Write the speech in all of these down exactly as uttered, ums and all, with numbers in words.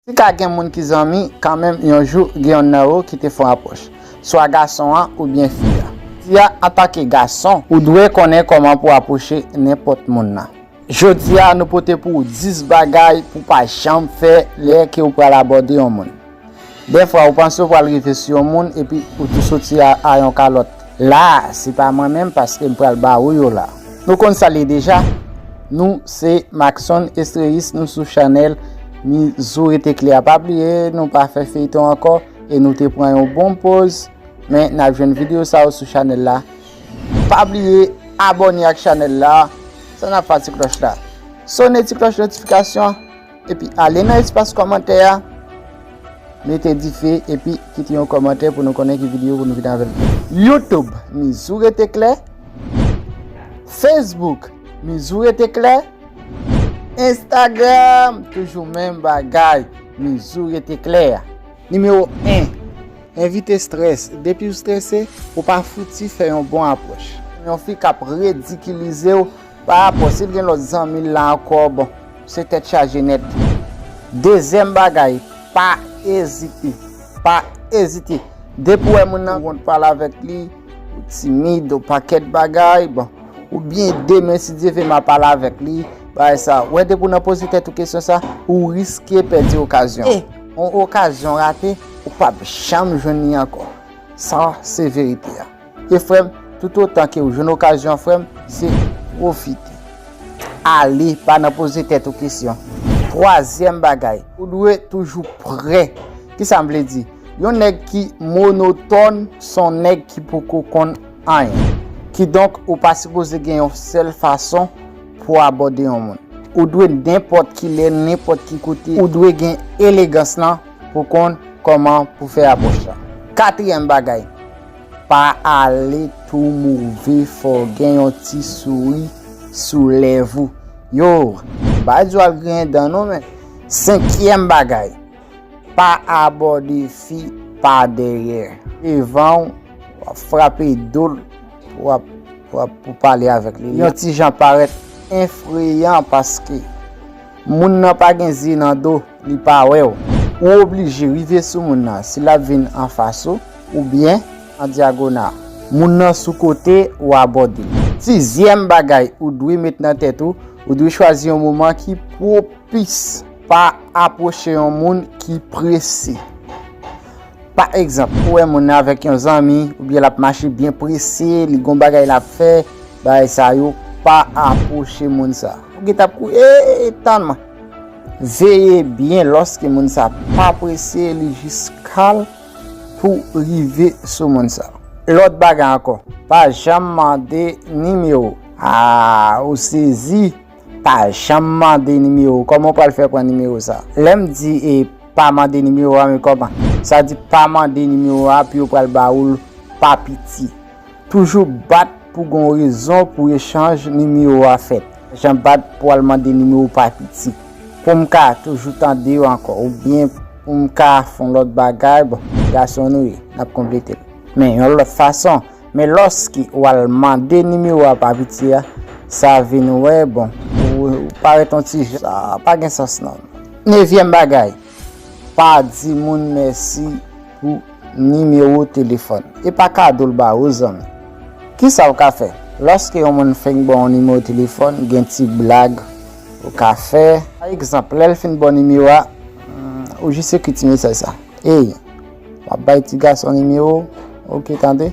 Si ka gen moun ki zanmi, kanmenm yon jou gen yonn nan yo ki te fè yon apwòch, swa gason an oubyen fi a. Jodi a, antanke gason, ou dwe konnen kòman pou apwoche nenpòt moun nan. Jodi a, nou pote pou ou dis bagay pou w pa janm fè lè ke w pral abòde yon moun. Dèfwa, ou panse w pral rive sou yon moun epi ou tou soti a, a yon kalòt. La a, se pa mwen menm paske m pral ba ou yo la. Nou konn sa l ye deja. Nou se Maxon Estreyis, nou sou chanèl Mizou Rete Klè a. Pa bliye, nou pa fè feyton ankò e nou te pran yon bon poz, men n ap jwenn videyo sa yo sou chanèl la. Pa bliye abòne ak chanèl la san n ap fè ti klòch la. Sone ti klòch notifikasyon an. Epi ale nan espas kòmantè a, mete dife, epi kite yon kòmantè pou nou konnen ki videyo pou nou vin avè l. YouTube, Mizou Rete Klè. Facebook, Mizou Rete Klè. Instagram, toujou menm bagay, Mizou Rete Klè. Nimewo en, evite estrès. Depi w estrese, ou pa fouti fè yon bon apwòch. Yon fi k ap ridikilize w pa rapò, si l gen lòt zanmi l la ankò, bon, se tèt chaje nèt. Dezyèm bagay, pa ezite. Pa ezite. Depi w wè moun nan, ou wont pale avèk li, ou timid, ou pakèt bagay, bon, oubyen demen, si Dye vle, m a pale avèk li, bagay sa. Wè, depi w nan poze tèt ou kesyon sa, ou riske pèdi okazyon. E yon okazyon rate, ou p ap janm jwenn li ankò. Sa, se verite a. E frè m, toutotan ke w jwenn okazyon, frè m, se pwofite. Ale, pa nan poze tèt ou kesyon. Twazyèm bagay, ou dwe toujou prè. Kisa m vle di? Yon nèg ki monotòn, se yon nèg ki poko konn anyen. Kidonk, ou pa sipoze gen yon sèl fason pou abòde yon moun. Ou dwe nenpòt ki lè, nenpòt ki kote, ou dwe gen elegans lan pou konn kòman pou fè apwòch la. Katriyèm bagay, pa ale tou move, fò w gen yon ti souri sou lèv ou. Yo, m pa di w al griyen dan non, men senkyèm bagay, pa abòde fi pa dèyè. Devan w, w ap frape do l, w ap, w ap pou pale avèk li. Yon ti jan parèt enfreyan paske moun nan pa gen zye nan do, li pa wè w. Ou oblije rive sou moun nan si l ap vin anfas ou, oubyen an dyagonal. Moun nan sou kote, ou abòde l. Sizyèm bagay ou dwe met nan tèt ou, ou dwe chwazi yon moman ki pwopis. Pa apwoche yon moun ki prese. Pa egzanp, ou wè moun nan avèk yon zanmi, oubyen l ap mache byen prese, li gon bagay l ap fè, bagay sa yo, pa apwoche moun sa. Ou gentan ap kouri, "Ey, tann mwen." Veye byen lòske moun sa pa prese, li jis kalm pou rive sou moun sa. Lòt bagay ankò, pa janm mande nimewo. A, ou sezi, pa janm mande nimewo. Kòman w pral fè pran nimewo sa? Lè m di, e, pa mande nimewo a, men kòman? Sa di pa mande nimewo a, epi yo pral ba ou l pa piti. Toujou bat pou gon rezon pou echanj nimewo a fèt. Jan bat pou al mande nimewo pa piti. Pou m ka toujou tande yo ankò, oubyen pou m ka fè yon lòt bagay, bon, gason nou ye, n ap konplete l. Men yon lòt fason, men lòske w al mande nimewo a pa piti a, sa vin wè, bon, ou, ou parèt yon ti jan, sa pa gen sans non. Nevyèm bagay, pa di moun mèsi pou nimewo telefòn. E pa kado l ba ou, zanmi. Kisa w ka fè? Lòske yon moun fenk ba w yon nimewo telefòn, gen ti blag ou ka fè. Pa egzanp, lè l fin ba w nimewo a, hmm, ou jis ekri ti mesaj sa. "Ey, w ap bay ti gason nimewo, oke, tande."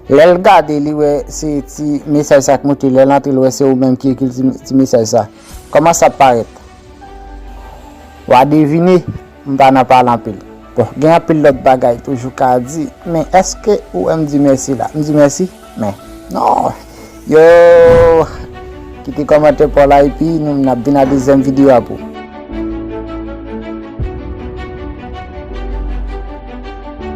Lè l gade, li wè se ti mesaj sa k moute, lè l antre, l wè se ou menm ki ekri ti, ti mesaj sa. Kòman sa ap parèt? W a devine, m pa nan pale anpil. Bon, gen anpil lòt bagay toujou ka di, men èske ou wè m di mèsi la? M di mèsi? Men, non. Yo, kite kòmantè pa w la, epi nou, n ap vin a dezyèm videyo a pou ou.